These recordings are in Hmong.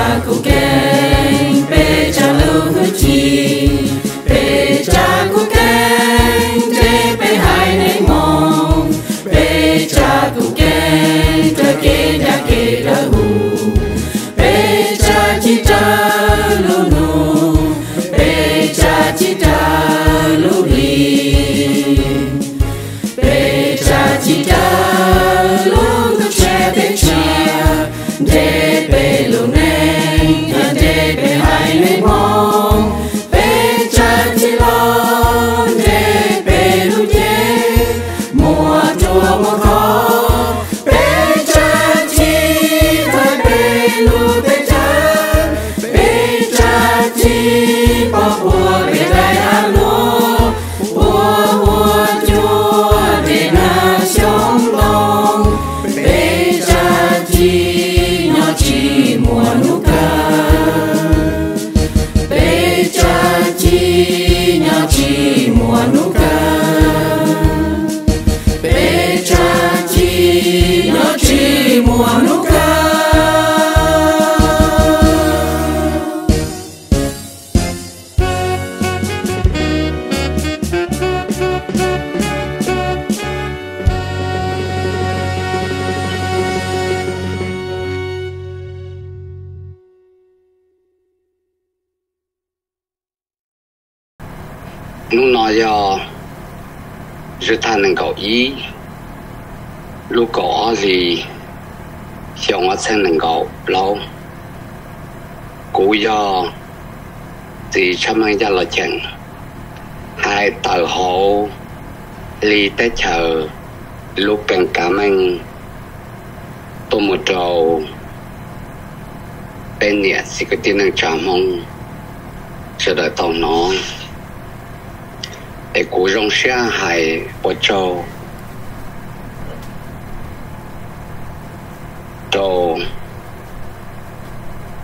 tsa kuv keeb, peb tsa lub hwj chim, peb tsa kuv keeb, ntshe peb haiv neeg Hmoob, peb tsa kuv keeb, raws kev ncaj kev dawb huv, peb tsa tsis raws lub nug, peb tsa tsis raws lub hli. Peb tsa tsis raws lub ntuj tshiab teb tshiab, ntshe peb lub neej yog ntshe peb haiv neeg Hmoob. Peb tsa tsis los ntshe peb lub cev muaj ruaj muaj khov. Peb tsa tsis txhawj peb lub teb chaws, peb tsa tsis pom puas peb daim av luaj, puas ua cuag tej nag xyoob ntoo. Peb tsa tsis nyob tsis muaj hnub kawg, peb tsa tsis nyob tsis muaj hnub kawg, peb tsa tsis nyob tsis muaj hnub kawg. Hnub no yog lub thaj nees nkaum ib, lub kaum ob hlis, xyoo ob txhiab nees nkaum plaub. Kuv yog txiv tshaj meej Yaj Los Cheem, hais tawm hauv hli teb chaws lub keeb kav meej tuaj mus rau peb niam txiv kwv tij neej tsa Hmoob sawv daws tau hnov. Es kuv zoo siab hais ua tsaug rau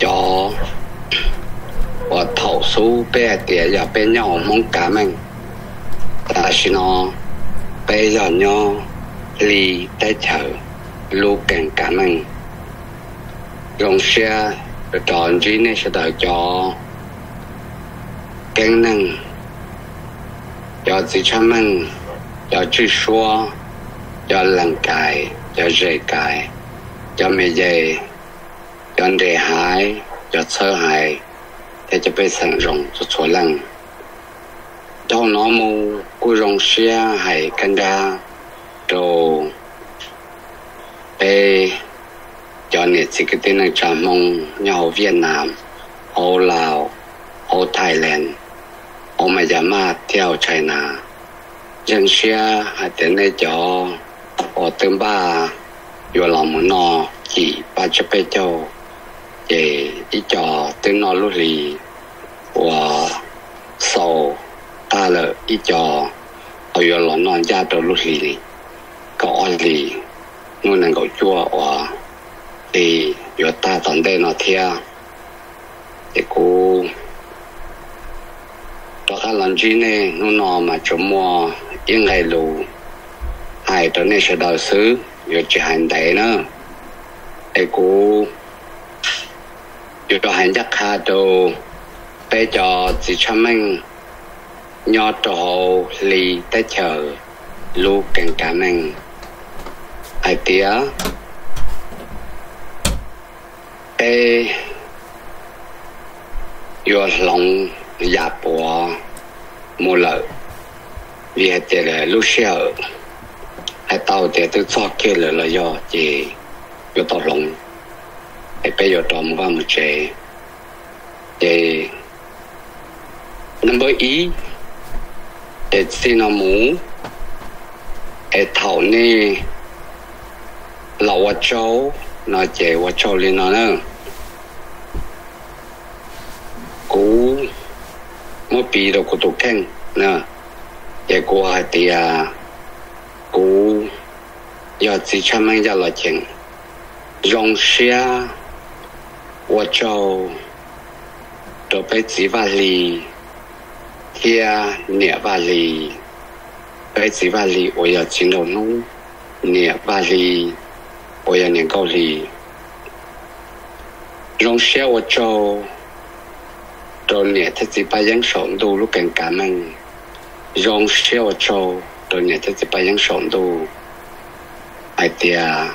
cov uas thaum xub peb hais tias yog peb nyob hauv Hmoob kav meej, tam sim no peb yog nyob hli teb chaws lub keeb kav meej. Zoo siab rov ntsib nej sawv daws cov keeb neeg, cov txiv tshaj meej, cov tswj suab, cov lees kais, cov zes kais, cov me yes, cov nres haiv, cov txhawb haiv, thiab cov pej xeem zoo txhua txhua leej. Dhau no mus kuj zoo siab hais kab nrab rau peb cov niam txiv kwv tij neej tsa Hmoob nyob hauv Vietnam, hauv Laos, hauv Thailand, hauv Myanmar thiab hauv China. Zoo siab hais tias nej cov uas twb npaj yuav los mus noj cim pab tsiab peb caug, ces ib co twb noj lub hli uas xaus tag lawm, ib co ho yuav los noj ncaj rau lub hli kaum ob hlis, hnub nees nkaum cuaj uas hli yuav tag tom ntej no thiab. Ces kuv rov qab los ntsib nej hnub no mas tsuas muaj ib nqe lus hais rau nej sawv daws xwb, yuav tsis hais ntev na. Es kuv yuav hais ncaj qha rau peb cov txiv tshaj meej nyob rau hauv hli teb chaws lub keeb kav meej hais tias peb yuav hloov yam puav mus lawm, vim hais tias lub sij hawm hais tau tias twb txog kiag lawm los yog ces yuav tau hloov, es peb yuav rov mus vaj mus tsev. Ces nab npawb ib, ces txij no mus es thaum nej los ua tsaug no ces ua tsaug li no na. Kuv muab piv rau kuv tus kheej na, ces kuv hais tias kuv yog txiv tshaj meej Yaj Los Cheem, zoo siab ua tsaug rau peb txiv Vaj Hli thiab niam Vaj Hli, peb txiv Vaj Hli uas yog txiv nraug hnub, niam Vaj Hli uas yog niam Nkauj Hli. Zoo siab ua tsaug rau niam thiab txiv Paj Yeeb saum ntuj lub keeb kav meej. Zoo siab ua tsaug rau niam thiab txiv Paj Yeeb saum ntuj hais tias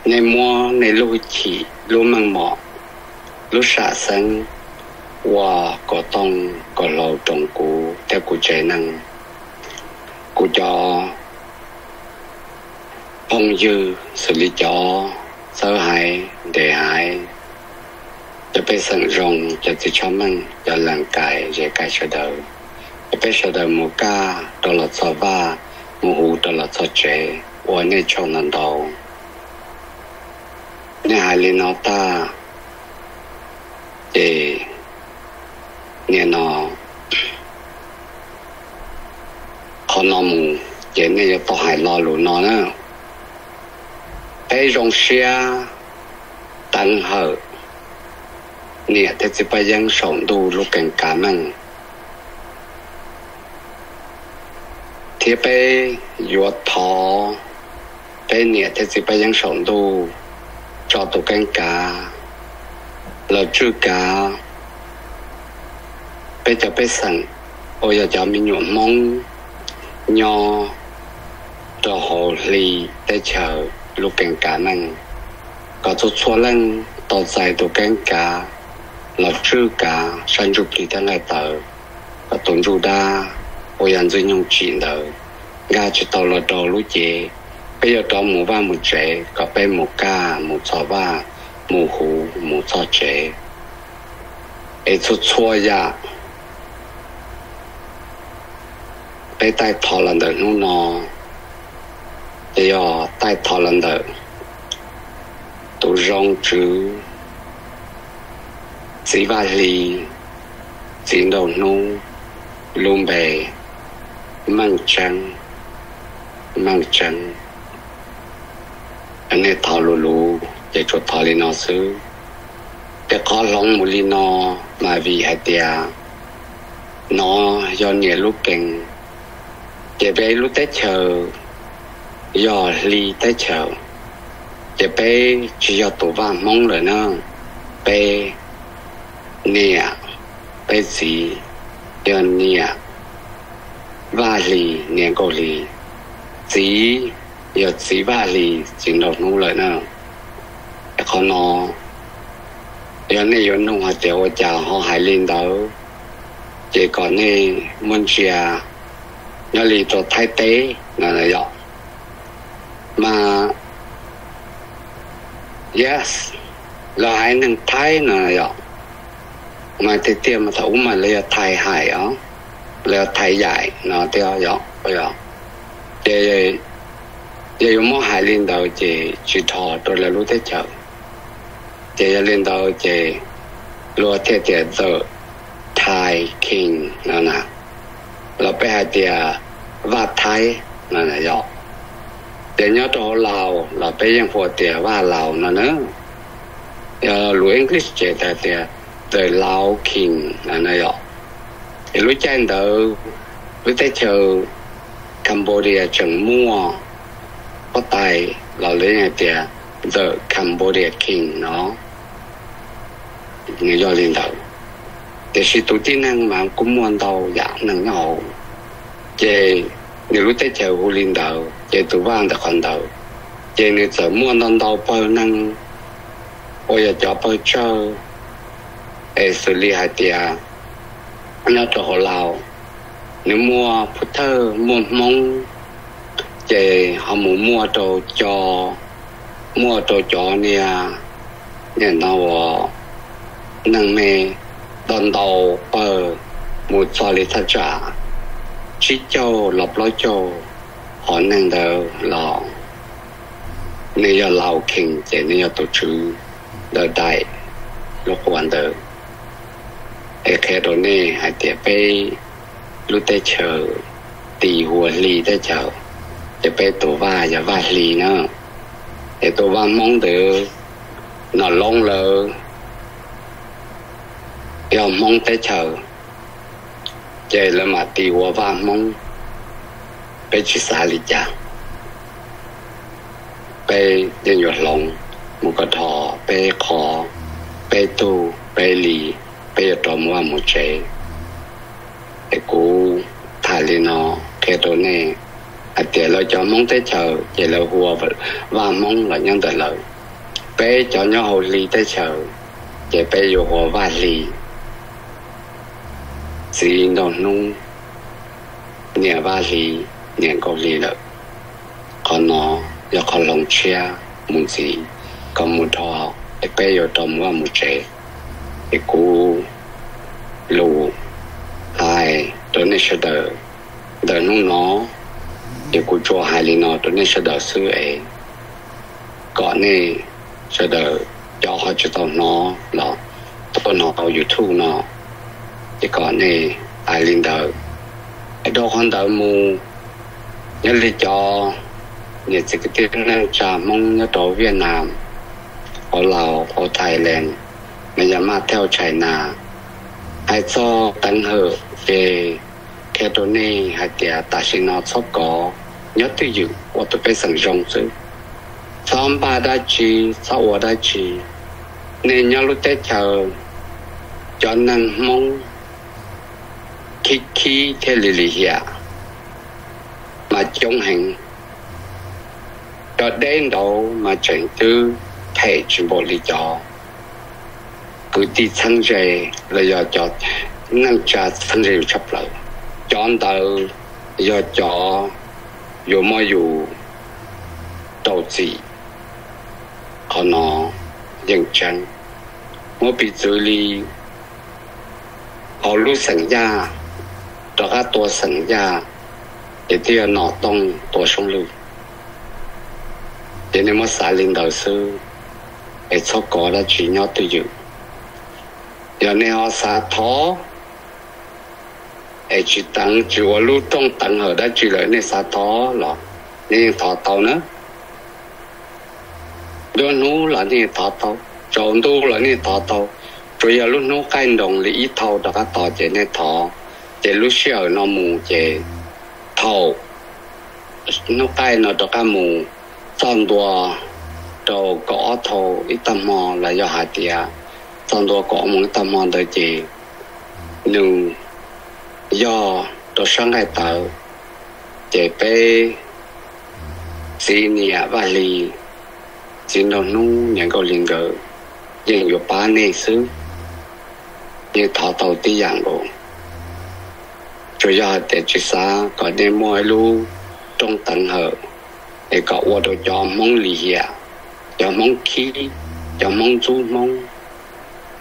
nej muab nej lub hwj chim, lub meej mom, lub sam xeeb ua kom tooj kom hlau rau kuv thiab kuv tsev neeg, kuv cov phooj ywg xws li cov txawb haiv, ntes haiv, cov pej xeem zoo, cov txiv tshaj meej, cov lees kais zes kais sawv daws, cov peb sawv daws mus kaj rau los txog vaj, mus huv rau los txog tsev, ua nej tsaug ntau ntau. Nej hais li no tag ces nim no qhov no mus ces nej yuav tau hais lo lus no na. Peb zoo siab teev hawm niam thiab txiv Paj Yeeb saum ntuj lub keeb kav meej, thiab peb yuav thov peb niam thiab txiv Paj Yeeb saum ntuj tso tus keeb kav los tswj kav peb cov pej xeem uas yog cov me nyuam Hmoob nyob rau hauv Hli teb chaws lub keeb kav meej, kom txhua txhua leej tau txais tus keeb kav los tswj kav sab ntsuj plig thiab nqaij tawv, kom tus ntsuj dab uas yog Ntxwg Nyoog tsim ntawd nkag tsis tau los rau lub cev, peb yuav rov mus vaj mus tsev, kom peb mus kaj mus txog vaj, mus huv mus txog tsev. Es txhua txhua yam peb taij thov los ntawm hnub no, ces yog taij thov los ntawm tus zoo tswv, txiv Vaj Hli, txiv nraug hnub, lub npe Meej Tseeb, Meej Tseeb. Nej thov lus lus ces tsuas thov li no xwb. Ces qhov hloov mus li no mas vim hais tias no yog niam lub keeb, ces peb lub teb chaws yog Hli teb chaws, ces peb tsis yog tus vaj Hmoob lawm na. Peb niam, peb txiv yog niam Vaj Hli, niam Nkauj Hli, txiv yog txiv Vaj Hli, txiv nraug hnub lawm na. Qhov no yog nej yuav nug hais tias ua cas ho hais li ntawd, ces kom nej muab ntsia nyob li rau Thaib teb no yom. Mas yes, lawv hais neeg Thaib no yom, mas tiag tiag mas thaum ub mas lawv yog Thaib Haim os, lawv yog Thaib Yaim no thiab yom. Ces yog yuav muab hais li ntawd ces tsis dhos rau lawv lub teb chaws. Ces yog li ntawd ces luag thiaj tias the Thai King no na, los peb hais tias Vaj Thaib no yom. Ces nyob rau hauv Laus los peb yeej hu tias Vaj Laus no na. Yog lus English ces hais tias the Lao King no na yom. Ces lub caij ntawd lub teb chaws Cambodia tseem muaj huab tais los lawv yeej hais tias the Cambodia King no. Nws yog li ntawd, tiam sis tus tib neeg mas kuj muaj ntau yam neeg nyob hauv, ces nws lub teb chaws hu li ntawd ces tus vaj ntawm qhov ntawd, ces nws txawm muaj ntau ntau pawg neeg uas yog cov pawg tsawg, es xws li hais tias nyob rau hauv Laus, nws muaj Phuv Thawj, muaj Hmoob, ces ho mus muaj rau Co, muaj rau cov niag, niag no uas neeg me ntau ntau pawg, mus txog li thaj tsam tsib caug los plaub caug hom neeg ntawd los nws yog Laus King ces nws yog tus tswv ntawm daim lub quas ntawd. Es qhia rau nej hais tias peb lub teb chaws tis hu ua Hli teb chaws, ces peb tus vaj yog Vaj Hli na. Es tus vaj Hmoob ntawd, Nom Loob lawv yog Hmoob teb chaws, ces lawv mam tis ua Vaj Hmoob. Peb tsis xav li cas, peb yeej yuav hloov mus kom dhos peb qhov peb tug peb li, peb yuav rov mus vaj mus tsev. Es kuv tham li no qhia rau nej hais tias lawv cov Hmoob teb chaws ces lawv hu ua Vaj Hmoob los nyob ntawm lawv. Peb cov nyob hauv Hli teb chaws ces peb yuav hu ua Vaj Hli, txiv nraug hnub, niam Vaj Hli, niam Nkauj Hli lawm. Qhov no yog qhov hloov tshiab mus ntxiv kom mus dhau, es peb yuav rov mus vaj mus tsev. Es kuv lus hais rau nej sawv daws ntawm hnub no, ces kuv tsuas hais li no rau nej sawv daws xwb es kom nej sawv daws cov ho tsis tau hnov los tuaj hnov YouTube no, ces kom nej hais li ntawd. Es dhau qhov ntawd mus, nyob li cov niam txiv kwv tij neej tsa Hmoob nyob rau Vietnam, hauv Laos, hauv Thailand, Myanmar thiab China, hais txog teev hawm ces qhia rau nej hais tias tam sim no txhob kov, nyob twj ywm ua tus pej xeem zoo xwb. Txhob npaj dab tsi, txhob ua dab tsi. Nej nyob lub teb chaws, cov neeg Hmoob khib khib thiab lim lim hiam mas coob heev. Cov deb nraud mas tseem twb phem tsis npaum li cov kwv tij txheeb ze los yog cov neej tsa txheeb ze yus tshaj plaws. Cov ntawd yog cov yuav muab yus rau txim. Qhov no yeej tseeb. Muab piv txwv li hauv lub xeem Yaj rov qab tua xeem Yaj, ces twb yog Nom Tooj tua Soob Lwj. Ces nej muab xav li ntawd xwb, es txhob kov dab tsi, nyob twj ywm. Yog nej ho xav thov es tsis teev, tsis ua lub rooj teev hawm dab tsi lawm, nej xav thov los nej yeej thov tau na. Nruab hnub los nej thov tau, tsaus ntuj los nej thov tau, tsuas yog lub hnub qaij nroos li ib thau rov qab tos ces nej thov, ces lub sij hawm no mus ces thaum hnub qaij no rov qab mus txog ntua rau kaum ob thau ib tag hmo los yog hais tias txog ntua kaum ob moos ib tag hmo ntawd ces nws yog rau sab nqaij tawv, ces peb txiv niam Vaj Hli, txiv nraug hnub niam Nkauj Hli nkawd yeej yuav pab nej xwb. Nej thov tau tib yam nkaus, tsuas yog hais tias tsis xav kom nej muaj ib lub rooj teev hawm es kom ua rau cov Hmoob lim hiam, cov Hmoob khib, cov Hmoob ntxub Hmoob,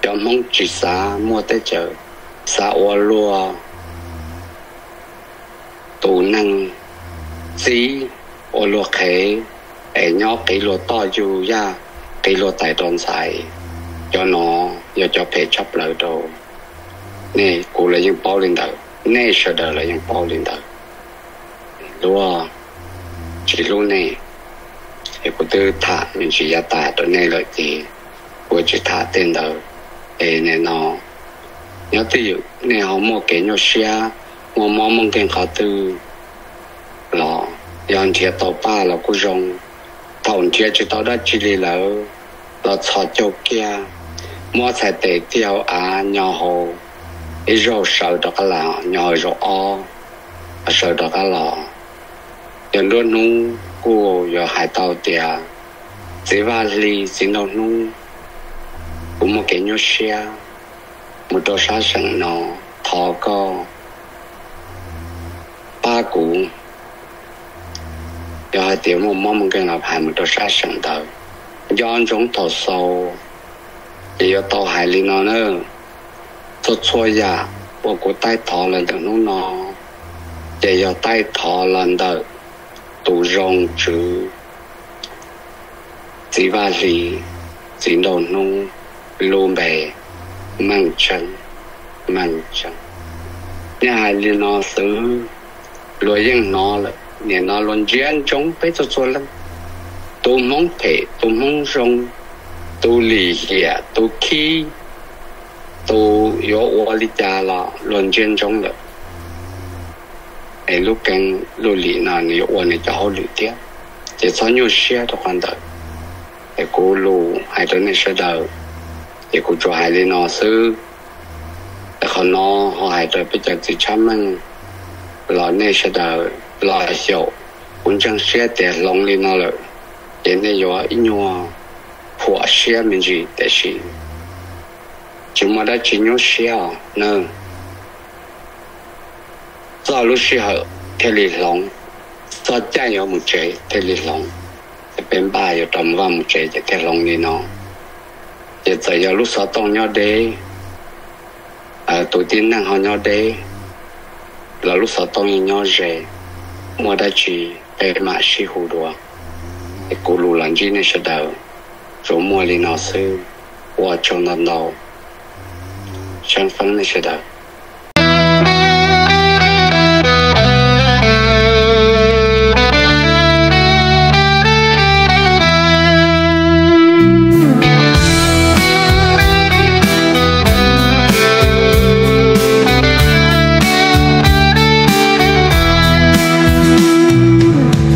cov Hmoob tsis xav muaj teb chaws, xav ua luag tus neeg txib, ua luag qhev, es nyob qiv luag toj yug yaj, qiv luag tais rau ntxhais. Cov no yog cov phem tshaj plaws rau nej, kuv los yeej paub li ntawd, nej sawv daws los yeej paub li ntawd. Luag tsis hlub nej, es kuv twb tham me ntsis yav tas rau nej lawm ces kuv tsis tham tej ntawd. Es nim no nyob twj ywm, nej ho muaj kev nyuaj siab, muaj mob muaj nkeeg qhov twg los yog nrhiav tau paj los kuj zoo. Thaum nrhiav tsis tau dab tsi li lawm los txhos caug kiag, muab txhais tes tig hauv av, nyo hau ib zaug sawv rov qab los, nyo hau zaug ob, sawv rov qab los. Yog nruab hnub kuj yuav hais tau tias, txiv Vaj Hli, txiv nraug hnub, kuv muaj kev nyuaj siab mus rau sab seem no, thov koj pab kuv. Yog hais tias muaj mob muaj nkeeg los hais mus rau sab seem ntawd. Nco ntsoov thaum xaus ces yuav tau hais li no na, txhua txhua yam uas kuv taij thov los ntawm hnub no ces yog taij thov los ntawm tus zoo tswv txiv Vaj Hli, txiv nraug hnub, lub npe Meej Tseeb, Meej Tseeb. Nej hais li no xwb, luag yeej hnov lawm. Nim no luag ntsia ntsoov peb txhua txhua leej, tus Hmoob phem, tus Hmoob zoo, tus lim hiam, tus khib, tus yuav ua li cas los luag ntsia ntsoov lawm. Es lub keeb lub lim no nws yuav ua nws cov hauj lwm thiab, ces txhob nyuaj siab rau qhov ntawd. Es kuv lus hais rau nej sawv daws, Ces kuv tsuas hais li no xwb. Qhov no ho hais rau peb cov txiv tshaj meej los nej sawv daws los xyaum, kuv ntseeg siab tias hloov li no lawm ces nej yuav ib nyuag huam siab me ntsis, tiam sis tsis muaj dab tsi nyuaj siab os nawb. Txog lub sij hawm thiaj li hloov, txog caij yuav mus tsev thiaj li hloov. Ces peb npaj yuav rov mus vaj mus tsev ces thiaj hloov li no. Ces txawm yog lub xov tooj nyob deb, tus tib neeg ho nyob deb, los lub xov tooj yeej nyob ze. Muaj dab tsi peb mam sib hu dua. Es kuv lus los ntsib nej sawv daws tsuas muaj li no xwb. Ua tsaug ntau ntau, seeb feeb nej sawv daws.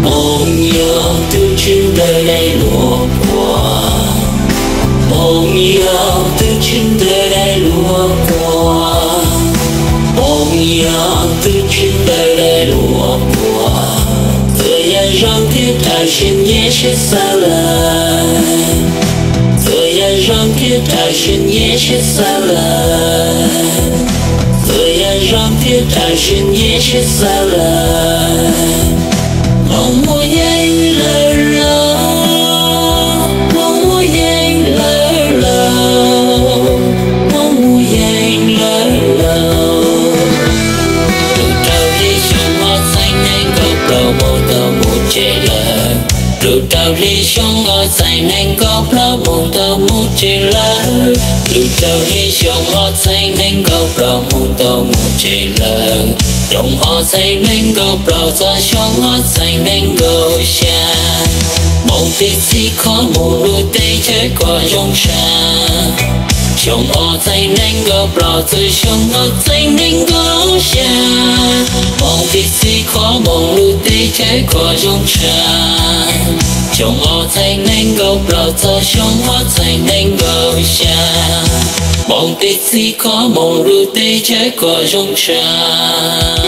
Hmoov yog tus tswv ntawm daim luag kua, hmoov yog tus tswv ntawm daim luag kua, hmoov yog tus tswv ntawm daim luag kua. Txawm yog zoo thiab tam sim nyem siab xav lawm, txawm yog zoo thiab tam sim nyem siab xav lawm, txawm yog zoo thiab tam sim nyem siab xav lawm. Hmoov mus yeej lawm lauj, hmoov mus yeej lawm lauj, hmoov mus yeej lawm lauj. Lub rau hli xyoo ob txhiab nees nkaum plaub mus tau mus tsev lawm. Lub rau hli xyoo ob txhiab nees nkaum plaub mus tau mus tsev lawm. Lub rau hli xyoo ob txhiab nees nkaum plaub mus tau mus tsev lawm. Xyoo ob txhiab nees nkaum plaub txog xyoo ob txhiab nees nkaum xya, Hmoob pib txhij kho mus lub teb chaws kom zoo tshaj. Xyoo ob txhiab nees nkaum plaub txog xyoo ob txhiab nees nkaum xya, Hmoob pib txhij kho mus lub teb chaws kom zoo tshaj. Xyoo ob txhiab nees nkaum plaub txog xyoo ob txhiab nees nkaum xya, Hmoob pib txhij kho mus lub teb chaws kom zoo tshaj.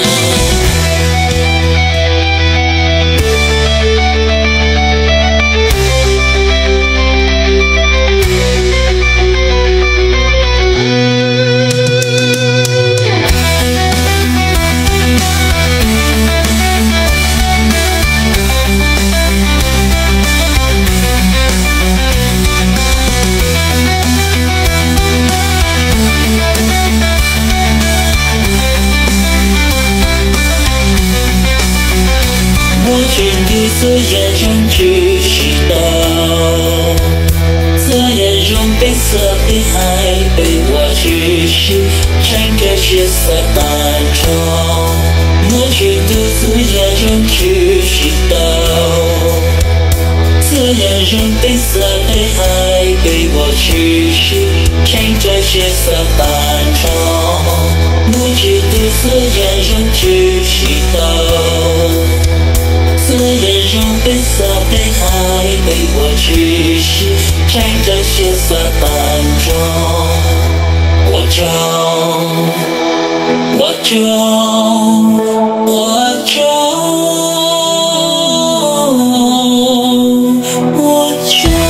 Muaj tswv ntuj txhua yam zoo tshwm sim tau, txhua yam zoo peb xav peb hais peb ua tshwm sim, tseem rau siab xav tag nrho. Muaj tswv ntuj txhua yam zoo tshwm sim tau, txhua yam zoo peb xav peb hais peb ua tshwm sim, tseem rau siab xav tag nrho. Muaj tswv ntuj txhua yam zoo tshwm sim tau, txhua yam zoo peb xav peb hais peb ua tshwm sim, tseem rau siab xav tag nrho. Ua tsaug, ua tsaug, ua tsaug, ua tsaug.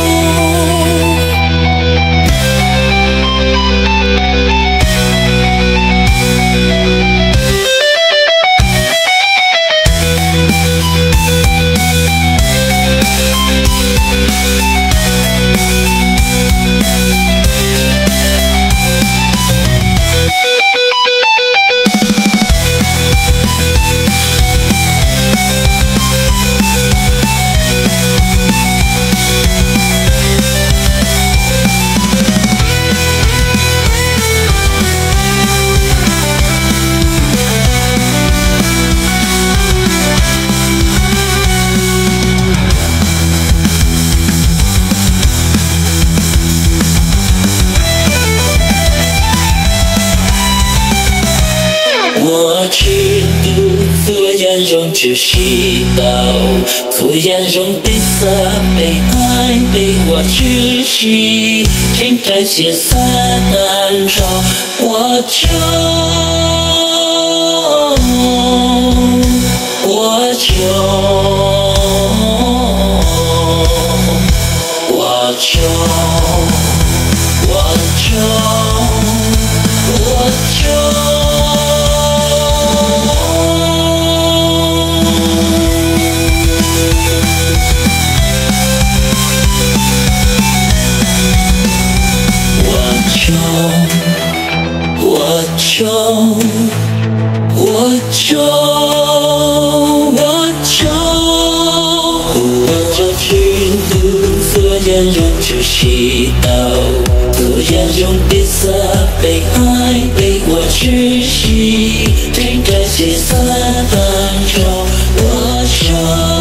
Ua tswv ntuj txhua yam zoo tshwm sim tau, txhua yam zoo peb xav peb hais peb ua tshwm sim, cheeb tsam txiav xav tag nrho. Ua tsaug, ua tsaug, ua tsaug, ua tsaug, ua tsaug. Ua tsaug, ua tsaug, ua tsaug, ua tsaug. Ua tsaug Tswv Ntuj, txhua yam zoo tshwm sim tau, txhua yam zoo peb xav peb hais peb ua tshwm sim, cheeb tsam txiav xav tag nrho. Ua tsaug.